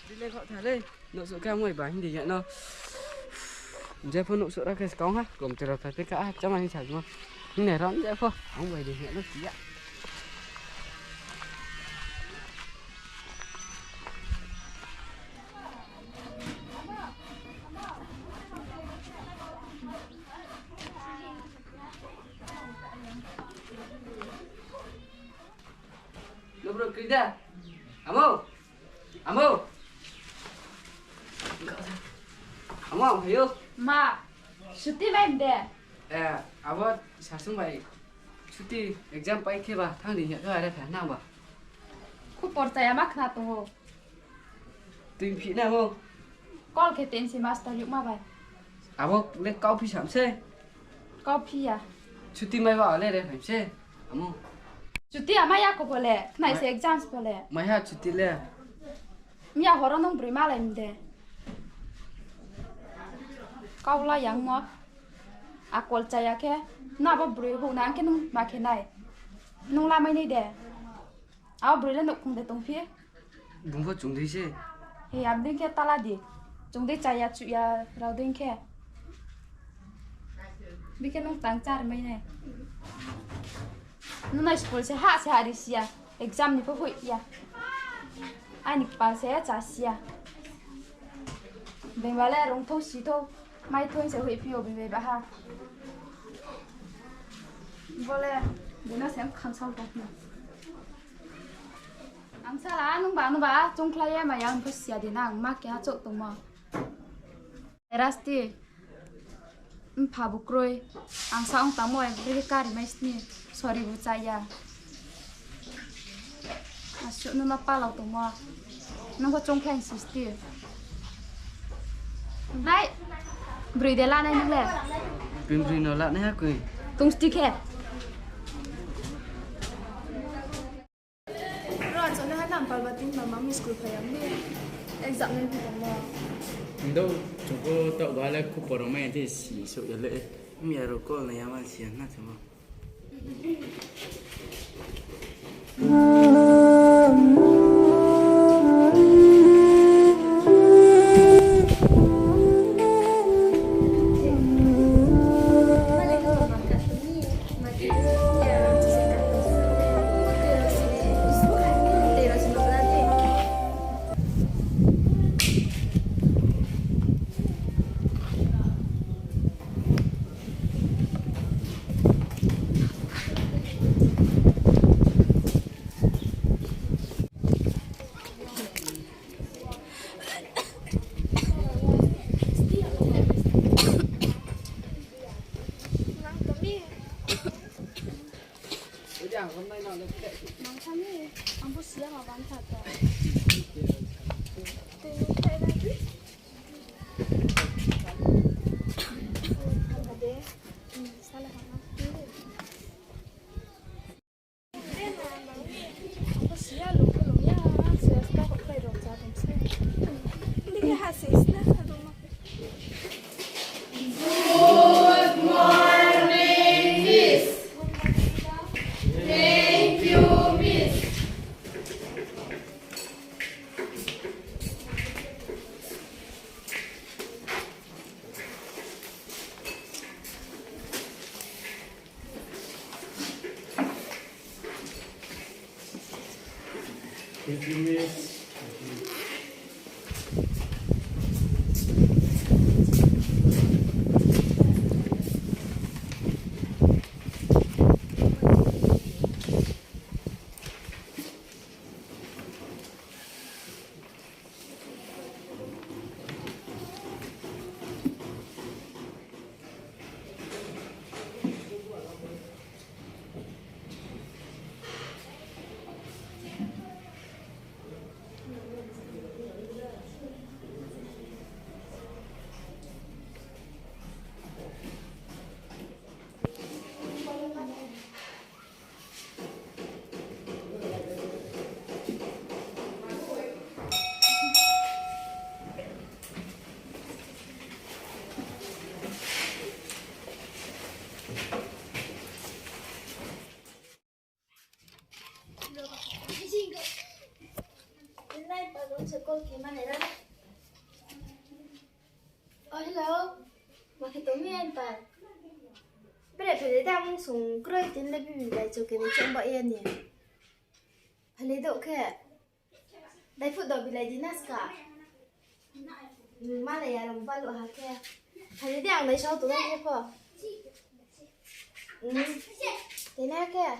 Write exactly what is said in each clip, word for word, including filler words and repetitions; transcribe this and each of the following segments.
Di le kho tha le, nouhsuh khe ang bai ba hing di ya no. Je pho nouhsuh ra khe skang ha, kom tero tha te ka ha, chama hing sa juma. Hing ne ron je pho, ang bai di ya no si ya. Lo bro, kri da. Amo. Amo. Amo, hayo. Ma, chuti mai de. Eh, abo sasung bai. Chuti exam pai khe ba, thang di ya, to are pha na ba. Khupor chaya ma khna tong ou. Tui phi na mo. Call khe ten si master yukma bai. Abo le kau phi sam se. Kau phi ya. Chuti mai ba le re phai se. Amo. Chuti ama ya ko bo le. Khnai se exams bo le. Mai ha chuti le. Miya horo nung broi malai mde. Kau la yang mo. Akol chaya khe. Na bo broi hou na ang khe nung ma khe nai. Nung lamai nai de. Abo broi le nouhkhong de tongphi? Bung pho chung dei se. He, abo dei khe tala di. Chung dei chaya chuh ya rao dei khe. Bikhe nung tang char mai nai. Nung nai school se ha se ha ri si ya. Exam ni pho hoih ya. Aini kpal se cha si ya. Beng ba le rung thou si thou. Mai thoi se hoih phi o bini bai baha. Bo le, bini sem khangsal tong phi. Ang sala, nung ba, nung ba, chungkhlai ye maya ang pho siya di nang, ma keha chouh tongmo. Erasti, mpha bu kroi, ang sa ong tangmo, bri kari mai sni, sori bu chaya. Asuh no ma palau tongmo. Nung pho chungkhlai sisti. Nai, broi de lanai nung le. Pin broi no lanai ha koi. Tungsti khe. Ro, achouh nai ha nang pal ba tin mama mi school phai yang ni. Exam nai phi tongmo. Ndo, chungko taoh ba le khupor rao mai ya de si souh ya le. Miya rao call nai ya ma si ya na chungko. Nang kami, ang bo siya ma ban tha tha. Tei nung khe na. Ang ba de, hmm, sala ha na. Ang bo siya lung khe lung ya, siya sta kok khlai rong cha tong se. Hindi khe ha se sna ha dong ma. Good morning, Miss. Thank you, Miss. Thank you, Miss. Okay, mane ra. Oh, hello. Ma khe tong mi ang ta. Bere phele da mung sung kroi tin le bibi bai chou khe ni chong ba ye ni. Phele do khe. Dai phuh do bilai di na ska. Hmm, malai ya rong balu ha khe. Phele di ang dai sao tu dai khe pho. Hmm. Tena khe.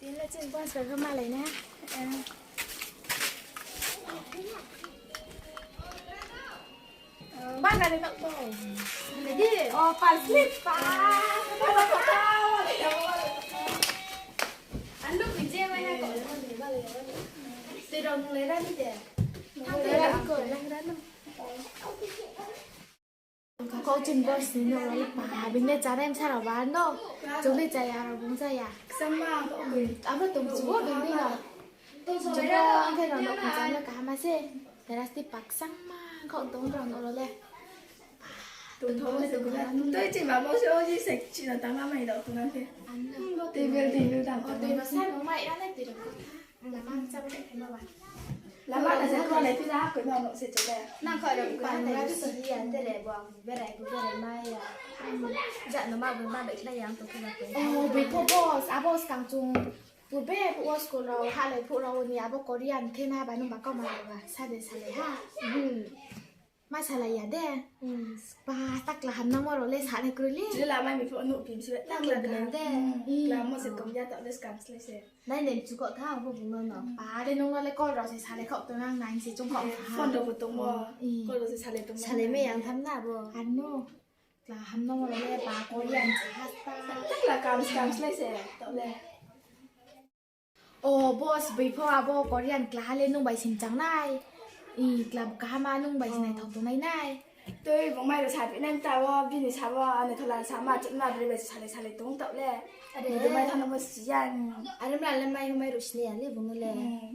Tin le chini bos bai khe malai na. Ba na le nok bo. Lagi. Oh, pal slip pa. Ando pije mai ha ko. Tui rong nung le ra ni de. Nung le ra ko. Kau chini bos ni no rao le pa, bini le chá nai bsa rao ba no. Chung le chá ya rao bung chá ya. Abo tong chu bo bini no. Chung bo ang khe rao no kung chá le kaham se. Terasti paksang ma kau tong rao no rao le. Tong thong le tong thong. Tui chini ma bo se o ji se chini tang ma mai rao tong nang khe. Tui building no dang. O tui no sa no mai ra nai tui rao. Lama kchar bai khe ma ba. Lama na se kro lai phi la ha koi ma no se chole. Nang kho rong pa nung ra si ya te le bo ang berai bo berai ma ya. Ja no ma bo ma bai khlai ya ang tong khe ba koi. Oh, bai pho boss, abo skang chung. Purbe phuh wo school rao ha lai phuh rao ni abo Korean khe na ba nung ba kau ma ba sa de sa lai ha. Hmm. Ma salai ya de. Hmm. Pa, takla hamnangmo rao le sa nai kroi le. Chini lama ni pho nuh phi si ba takla de. Hmm. Lama se kom ya ta le skang slai se. Nai nem chu kho tha bo bung no no. Pa le nung no le call rao se salai kho tong nang nai se chung kho. Phone rao bo tong bo. Hmm. Call rao se salai tong. Salai me yang tham na bo. Ano. Takla hamnangmo rao le pa Korean se ha ta. Takla kam skang slai se ta le. O boss, boi pho abo Korean kla ha le nung bai sing chang nai. I kla kaham a nung bai sing naithao tongnai nai. Tui bung mai rao sa phi nai ta wo, bini sa wo, ani thola sa ma, chutma broi bai se salai salai tong tao le. Are. Bini mai thano bo si ya. Are mla le mai, mai rao sini ya le bung le. Hmm.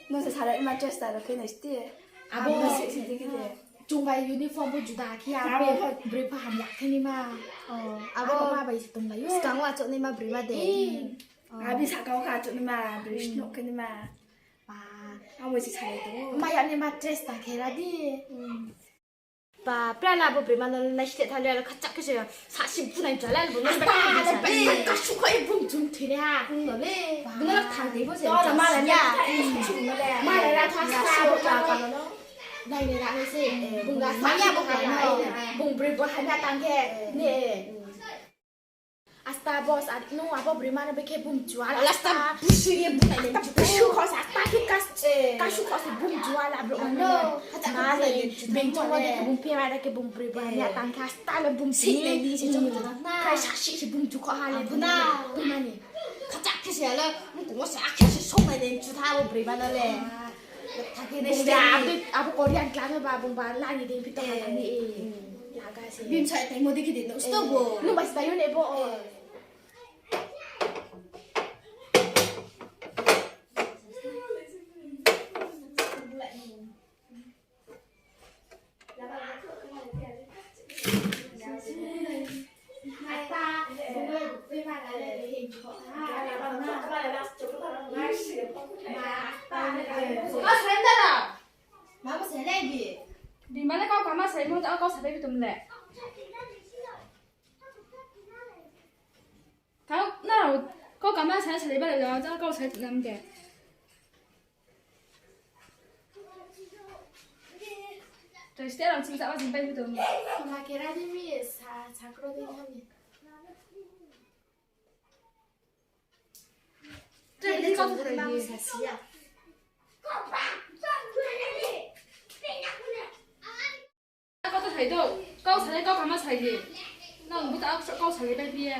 Nung se salai ma chesta rao khe nai sti. Abo. Abo se si di khe de. Chung bai uniform bo juda khe abo. Abo. Broi pho hamya khe ni ma. Oh, abo. Abo ma bai se tonglai ou. Skang wa chouh nai ma broi ma de. Hmm. Oh. Abi saka wo kha chouh ni ma, broi snoh khe ni ma. Ba. Abo se salai tong ou. Maya ni ma dress ta khe ra di. Hmm. Ba, pra la bo broi ma no nai sle tha le, kachak khe se sa si bu nai ja le, bo no. Ba, ba, ba, ka su kho e bung jung thoi le ha, kung no le. Ba. Bo no la thang de bo se. To, ja ma la si ya. Ma la la tha sa bo ka ka no. Nai le la nai se. Eh, bung ga sa ya bo ka no. Bung broi bo ha na tang khe. Eh. Ne. Asta boss, a, nung abo broi ma no be khe bung jua la. Asta busu ye bung nai le. Busu kho sa, asta khe kas, eh, kasu kho se bung jua la bro. Ano, ma le, beng jong wo de khe bung phe ma de khe bung broi ba ya tang khe asta le bung si nai ni se jong jua na. Kai sa si se bung ju kho ha le bung na. Bung ma ni. Kachak khe se la, bung kung wo sa khe se song nai le ju tha abo broi ma no le. Bung da, abo, abo Korean kla no ba, bung ba la ni de phi to ha ni e. Laga se. Bim sa tai mo de khe de no sto bo. Nung ba sta yo ne bo. Bima le kau kama sai mo, kau salai bi tum le. Kau, na, kau kama sai salai ba le, kau sai nam de. Tui ste rang sing sa ba sing pai bi tum. Kama kera di mi sa, sa kro di mi. Tui bi kau salai di. Kau to sai do, kau salai kau kama sai di. Nang bo ta kau salai pai phi ye.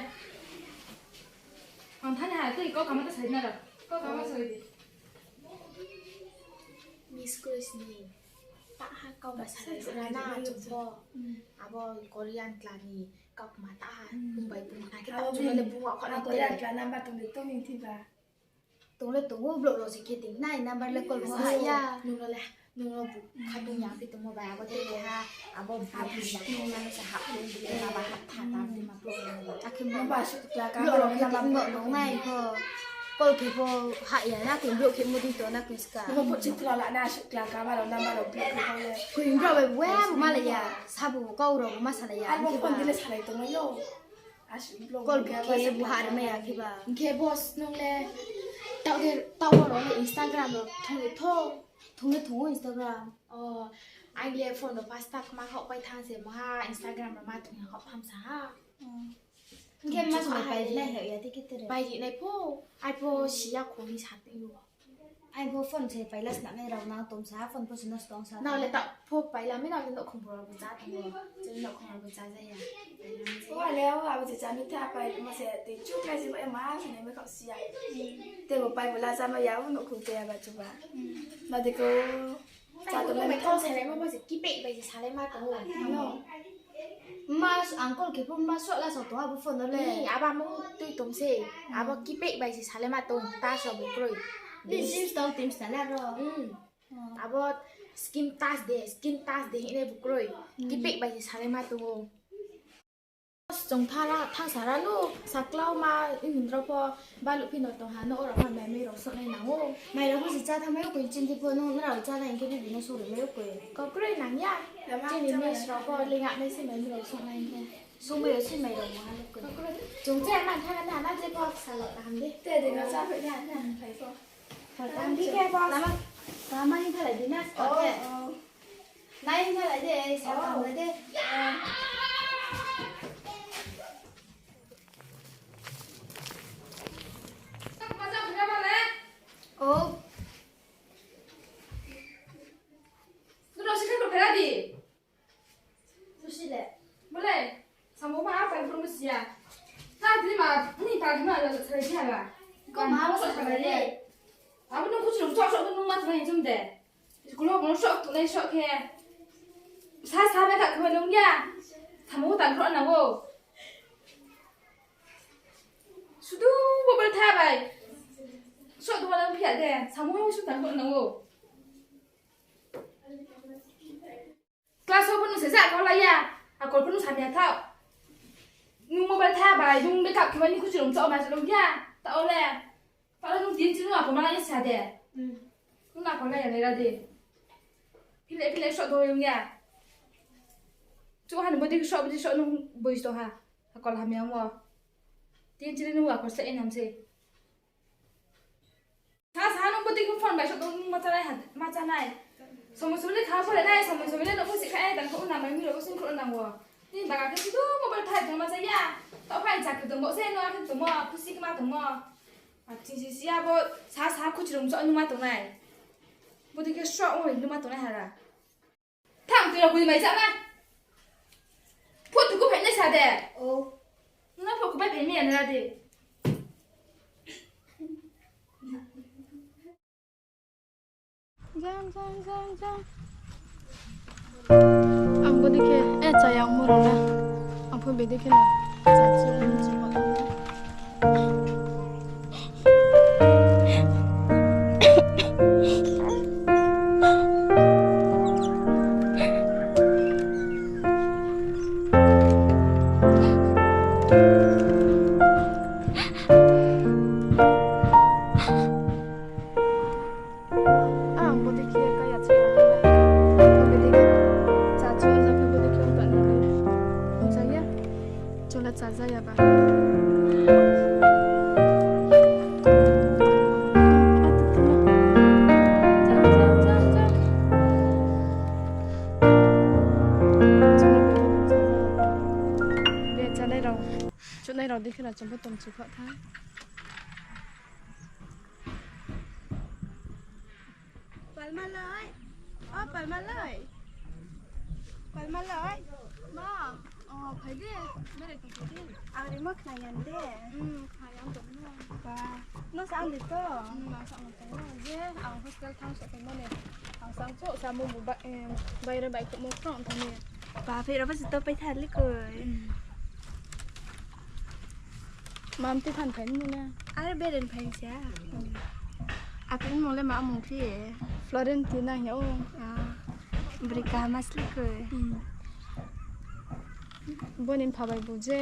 Ang thani ha, tei kau kama ta sai na ra. Kau kama sai di. Miss Chris ni. Ta ha kau ba salai ra na, chung bo. Abo Korean kla ni kau kama ta ha. Bung bai bung na khe ta chung le bung wa kho na Korean kla number tong de tong ni thi ba. Tong le tong ou, block rao se khe ting nai, number le call bo hah ya. Nung no le, nung no bu khatung ya phi tongmo bai, abo tei keha, abo bu khatung ya phi tongmo se hah tong, bini baba hah tha ta, bini ma block rao no. Akhe number asuh kla ka, block rao khe number ting bo nung nai pho. Call khe pho hah ya, na khe block khe mo di to, na khe ska. Number pho ching tla la na, asuh kla ka, number rao, number rao block khe pho le. Koi bro bai, we bu ma la ya, sabu kau rao bu ma sa la ya, abo phone di le salai tong yo. Call khe bu hah ri mai ya khe ba. Hing khe boss nung le taoh de, taoh wo rao le Instagram rao thong le thong. Thong le thong ou Instagram. O, aini le phone rao pasta kma khaoh pai thanng se, maha Instagram rao ma thong ya khaoh tham sa ha. Hing khe ma se pai ri nai hah ya, tei khe tere. Pai ri nai pho, ai pho si ya kho ni sa tong yo. Ai bo phone se paila snam nai rao nang tong sa, phone pho se nosto ong sa. Nang le ta pho paila mi, nang le nouhkhong rao bo cha tong ou. Chini nouhkhong rao bo cha ja ya. Paila mi se. O ale o, abo se cha mi tha pai mo se, tei chuk nai se ba ma se nai ma khaoh si ya. Tei bo pai bo la cha ma ya, o nouhkhong cha ya ba chuba. Ma de ko. Cha tong le mai thong salai ma bo se kipek bai se salai ma tong ou. No. Ma s-, uncle khe pho ma suh la so tong abo phone no le. Ni, abo mung tui tong se. Abo kipek bai se salai ma tong, ta so bu kroi. Ni jeans tong tim sa la ro. Hmm. Abo skin touch de, skin touch de hing le bu kroi. Kipek bai se salai ma tong ou. Chung thara, thang sara nu, saklau ma, imindro pho, baluh phi no tong ha, no oro pho mai mai rao souh nai nang ou. Mai rao pho se cha tha mai ou koi, chini pho no, nrao cha nai hing khe bibi no souh ri mai ou koi. Kau kroi nang ya. Chini mess rao pho, lenga mai se mai mai rao souh nai hing khe. Sumai rao se mai rao mo ha le koi. Kau kroi. Chung cha nang thara na, na je pho salo kaham de. Te de no cha phai na, na phai pho. Tang di khe bo. Tama, tama hing thalai di na, sa khe. Nai hing thalai de, sa khe de. O. Nung rao se khe to phera di. Susi le. Bo le, samung ma apa phuh no si ya. Ta tini ma, ni ta tini ma la salai di hala. Ko ma bo salai di. Abo nung kuchung sok sok nung ma salai jom de. School wo bo sok tu nai sok khe. Sa sa bai kha khoi nung ya. Samung ta khro nang ou. Sudu bo bai tha bai. Sok tu ma nang phiya de. Samung ha su ta khro nang ou. Class wo pho nung se ja kau la ya, akol pho nung samya thao. Nung mobile tha bai, nung makeup khe bai ni kuchung rung chao ma se nung ya, ta o le. Ta o le nung tin chini nung akol ma la ya sa de. Nung akol la ya le ra de. Phile phile sok do nung ya. Chu han bodi sok bodi sok nung boi sto ha. Akol hamya mo. Tin chini nung akol se enam se. Sa sa nung bodi khe phone bai sok tong nung ma chanai ha, ma chanai. Somoi somoi le kha pore nai, somoi somoi le nouh pho si kha nai, tang kho na mai mi rao bo sing kho nang wo. Ni baga khe sidu mobile thai tong ma cha ya. Tao phai chakri tong bo se no akhe tong mo, khusi kma tong mo. Aching si si ya bo sa sa khuchi rung chao nung ma tong nai. Bodi khe sok oi nung ma tong nai hara. Thang tui rao bui mai chama. Photo ko phai nai sa de. O. Nung photo ko bai phai mi ya na de. Jang, jang, jang, jang. Ang bo dikhe, eh, chayang moro na. Ang pho bede khe na. Chachi, ang chi pho na. Ang bo dikhe kaya chaya. Bo dikhe chachu jang khe bo dikhe ong tong nai. Ong chaya. Chula chaja ya ba. Be chanai rao, chunai rao dikhe na chumbo tong chukha tha. Palmalai. O Palmalai. Palmalai. Ma. O, phai di. Berai tong phai di. Ang rimo khna yan de. Hmm, khna yan tong no. Ba. No sa ang di to. Hmm, ang sa ang tong no. Je, ang hostel thang so tong no ne. Ang sang so sa mo bu ba, em, bai re bai ko mo krong tong ne. Ba, phai ra ba si to pai thar li koi. Hmm. Mam ti phan phai ni na. Are beren phai sia. Hmm. Aphei mung le ma mung phi? Florentina hing yag ou. Bri kaham ma sli koi. Bo ni mpha bai bu je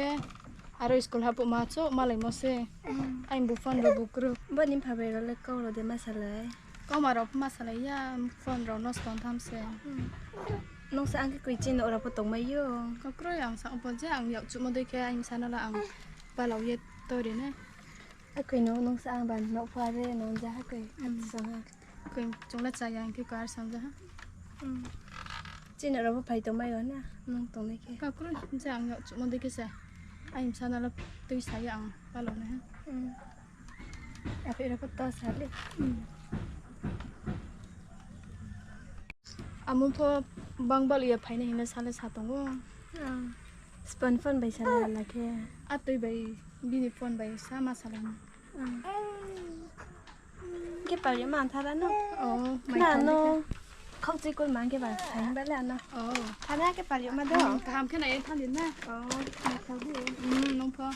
aro school hapouh ma chouh malaimo se. Aini bu phone rao bu kroi. Bo ni mpha bai rao le kau rao de ma salai? Kauma rao pho ma salai ya, phone rao nosto ong tham se. Nung sa ang khe koi chini nouh rao pho tongmai ou. Kau kroi ang sa ang pho je ang yakchuhmo dei khe aini bsa no la ang palau ye tori nai. Akoi no nung sa ang ban nouh pho are nung ja ha koi. Koi chung le cha ya hing khe koi ar sa ja ha. Chini rao pho phai tongmai ou na, nung tongnai khe. Kau kroi je ang yakchuhmo dei khe se. Aini bsa no la tuisa ye ang palau nai ha. Aphei rao pho to sa le. Amo pho bang balu ya phainai hing le sa le sa tong ou. Span phone bai sa le na khe. Atoi bai bini phone bai sa ma salai. Khe pal yama thara no. Na no. Khaukchui kol mang khe ba sa hing ba le ano. Thana khe pal yama do. Kaham khe nai ye thang di na. Nung pho.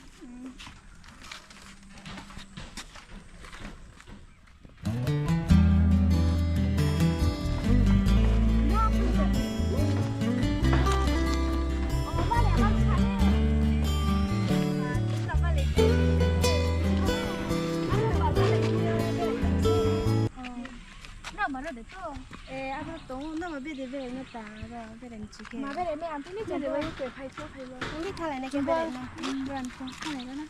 Nrao ma rao de to. E, abo tong, nrao ma bede berai no ta, ro berai ni chike. Ma berai me, ang tini chong bai koi phai cho phai lo. Nung di thalai na khe berai na. Berai na thalai na.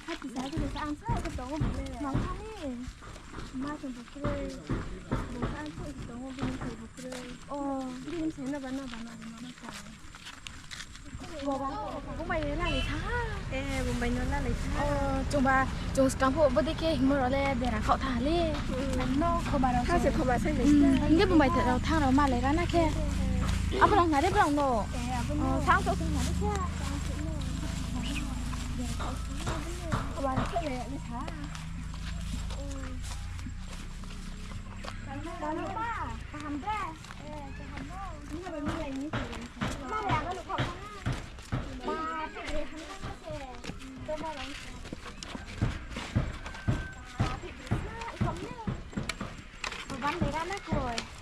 Hati sa khe sa ang sa khe tong o bole. Ma kha ni. Ma tong bo kroi. Bo kha ang sa khe tong o bini khe bo kroi. O, bini sa na ba na ba na ba na ka. Bumbai no lalai tha. E, Bumbai no lalai tha. O, chungba, chung skang phuh bodei khe hingmo rao le dera khaoh tha le. Ano khoma rao se khoma sai ni. Hing khe Bumbai rao thanng rao malai ra na khe. Abo rao na re brao no. E, abo no. Thanng to khe na re khe. Khoma rao se le ni tha. Kaham de.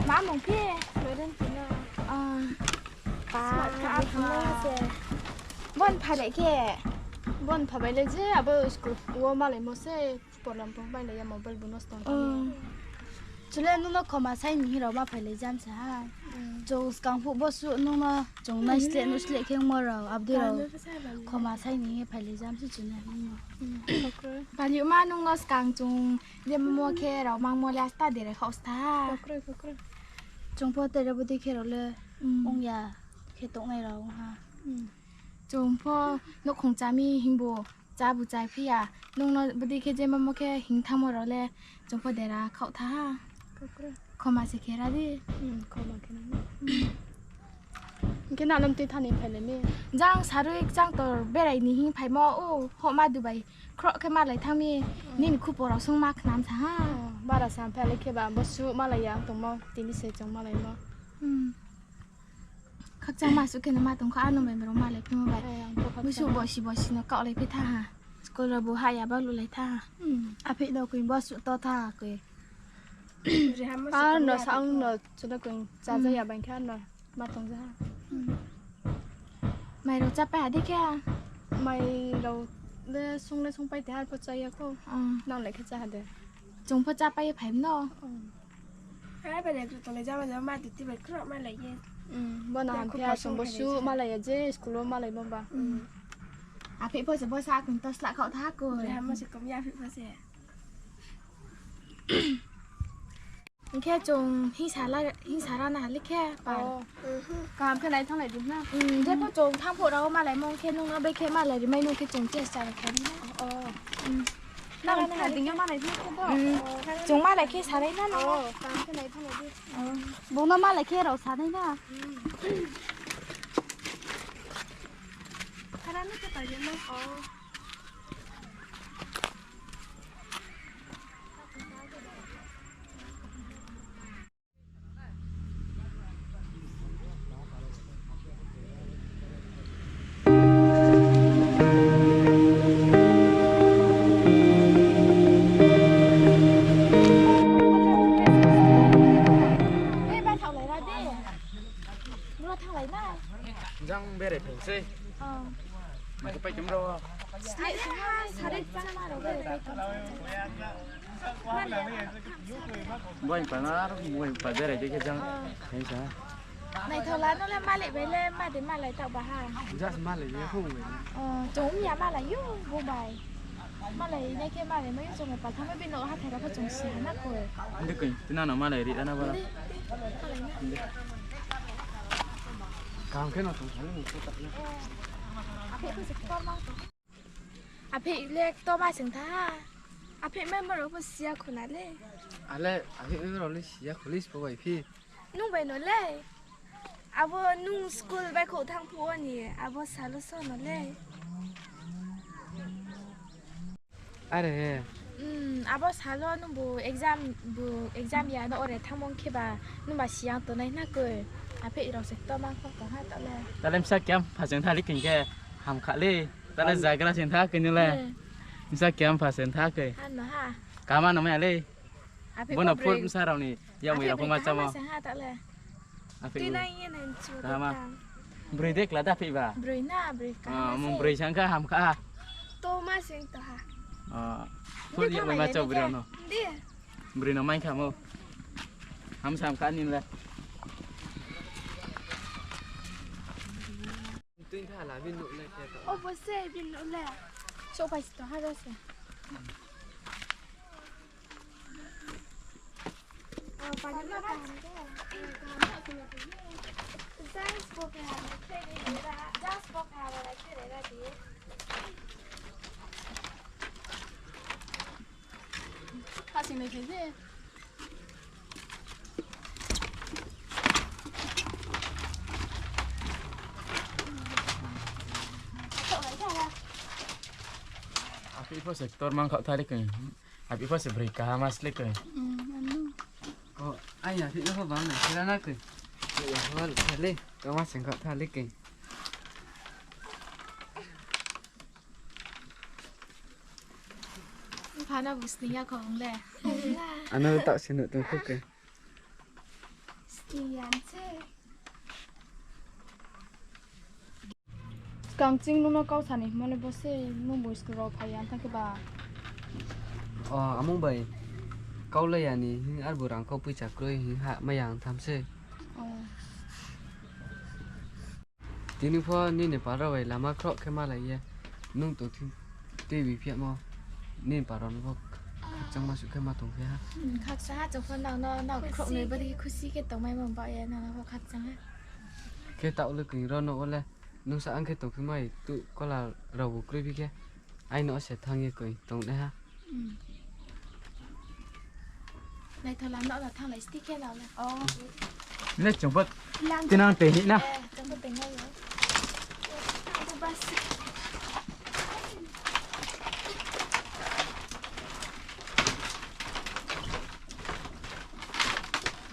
Ma mung phi? Florentina. Bon pha le khe. Bon pha bai le je abo school wo malaimo se. Problem pho bai le ya mobile bo nosto ong tha. Chule nung no khoma sai ni hing rao ma phailai jam sa ha. Chung skang phuh bo suh nung no chung nai sleh no sleh khe ongmo rao abdei rao khoma sai ni hing ye phailai jam se chung nai nung no. Paliu ma nung no skang chung je mo khe rao mangmo le asta dere khaoh sta ha. Chung pho tere bodei khe rao le ong ya khe tongnai rao ong ha. Chung pho nouhkhong chá mi hing bo chá bu chá phi ya. Nung no bodei khe je mamo khe hing thanngmo rao le chung pho dera khaoh tha ha. Khoma se khe ra di. Hing khe nang no mtui thanng ni phailai mi. Jang sarui kchang tor berai ni hing phaimo o, hohma Dubai khroh khe malai thanng mi. Nini khupo rao sung ma khnam sa ha. Bara sa phai le khe ba bo suh malai ya tongmo, tini se chung malaimo. Khakchangma suh khe no ma tong kha, ano bai mrao malai phimo bai. Bo suh bosi bosi no kaohlai phi tha ha. School rao bu ha ya ba luhlai tha ha. Aphih no koi bo suh to tha koi. Ano sa ang no chuna koi chaja ya bai khe ano ma tong ja ha. Mai rao chápai ha dei khe? Mai rao le sung le sungpai te ha, arpho chá ya khou. Nang le khe chá ha de? Chung pho chápai ye phai mno. Bo no ham phi ya, chung bo suh malai ya je school wo malaimo ba. Aphih pho se bo sa koi to slah khaoh tha koi. Hing khe chung hingsa ra na ha le khe pal. Kaham khe nai thannglai di na. Je pho chung thanng phuh rao malaimo khe nung no bai khe malai ri mai nung khe chung chesta ri khe na. Chung malai khe sarai na nung no. Bung no malai khe rao sanai na. Pai tong ro. Sle ha, sare chama ro, bai pai tong. Boi pa na, boi pa berai de khe jang. Hai sa. Naithola no le malai bai le, ma de malai tao ba ha. Just malai ye hung bai. Oh, chung ya malai yo, bo bai. Malai nai khe malai mai yo chung bai pa thang bi no ha thai ra pho chung si ha na koi. Hindi koi, tina no malai ri da na ba. Hindi, hindi, malai na. Hindi. Kam khe no chung thang ni ko ta na. Aphe ko se ktor ma to. Aphe le ktor ma sing tha. Aphe member rao pho siya khuna le. Ale, aphe member rao le siya khuli spo bai phi. Nung bai no le. Abo nung school bai khou thang phuh wo ni, abo salo so no le. Are he. Hmm, abo salo nung bu exam, bu exam ya no ore thangmung khe ba, nung ba siyang tongnai na koi. Aphe rao se ktor ma kho tong ha ta le. Ta le bsa kiyam pha sing tha le keng khe ham kha le. Ta le zagra sing tha koi ni le. Hmm. Bsa kiyam pha sing tha koi. Ano ha. Kama no mai le. Aphe bo no phur bsa rao ni. Yag mui rao pho ma chamo. Aphe broi kaham ma sing ha ta le. Aphe broi. Tui nai ye nai chu kaham ma. Broi de kla da aphe ba. Broi na, broi kaham ma mung se. Broi sang kha ham kha ha. To ma sing to ha. Ah. Phur yag mui ma chamo broi no. Di. Broi no mai kha mo. Ham sam kha ni le. Tui tha la bini nuh le khe to. O bo se bini nuh le. Sopai si to ha da se. O, pani ma kaham de. Just bo kaham khe re ra. Just bo kaham khe re ra di. Khasing nai khe je. Aphi pho se ktor mang khaoh thari koi. Aphi pho se broi kaham ma sle koi. Hmm, ano. O, ai aphi no pho bang nai sila na koi. Koi ya pho lu thale. Kama sing khaoh thale koi. Phana bu sning ya khong le. Ano taoh se nuh tong kho khe. Sning ya se. Skang ching nung no kau sani hingmo le bo se, nung bo school rao phai ya thanng khe ba. O, amung bai. Kau le ya ni, hing arbu rang kau poicha kroi, hing ha mai ya tham se. O. Tini pho nini para bai lama khroh khe malai ye. Nung tongthing tei bi phiamo. Nini para no pho khakchangma suh khe ma tong khe ha. Hmm, khakchang ha, chung pho nang no, nang khroh noi bari khusi khe tongmai mo ba ye, nang no pho khakchang ha. Khe taoh le koi ro no o le. Nung sa ang khe tongphi mai tu kola rao bu kroi bi khe. Ai no se thanng ye koi tong nai ha. Hmm. Naithola no la thannglai sti khe la le. O. Le chung pho tinang tei hi na. Eh, chung pho tei nai yo. Ang pho basi.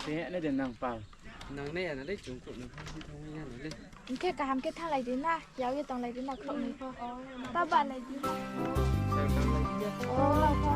Tei ne de nang pal. Nang nai ya na le chung khroh noi pho hi thanng ya na le. Hing khe kaham khe thannglai di na, yag ye tonglai di na khroh noi pho. Ta balai di. O, la pho.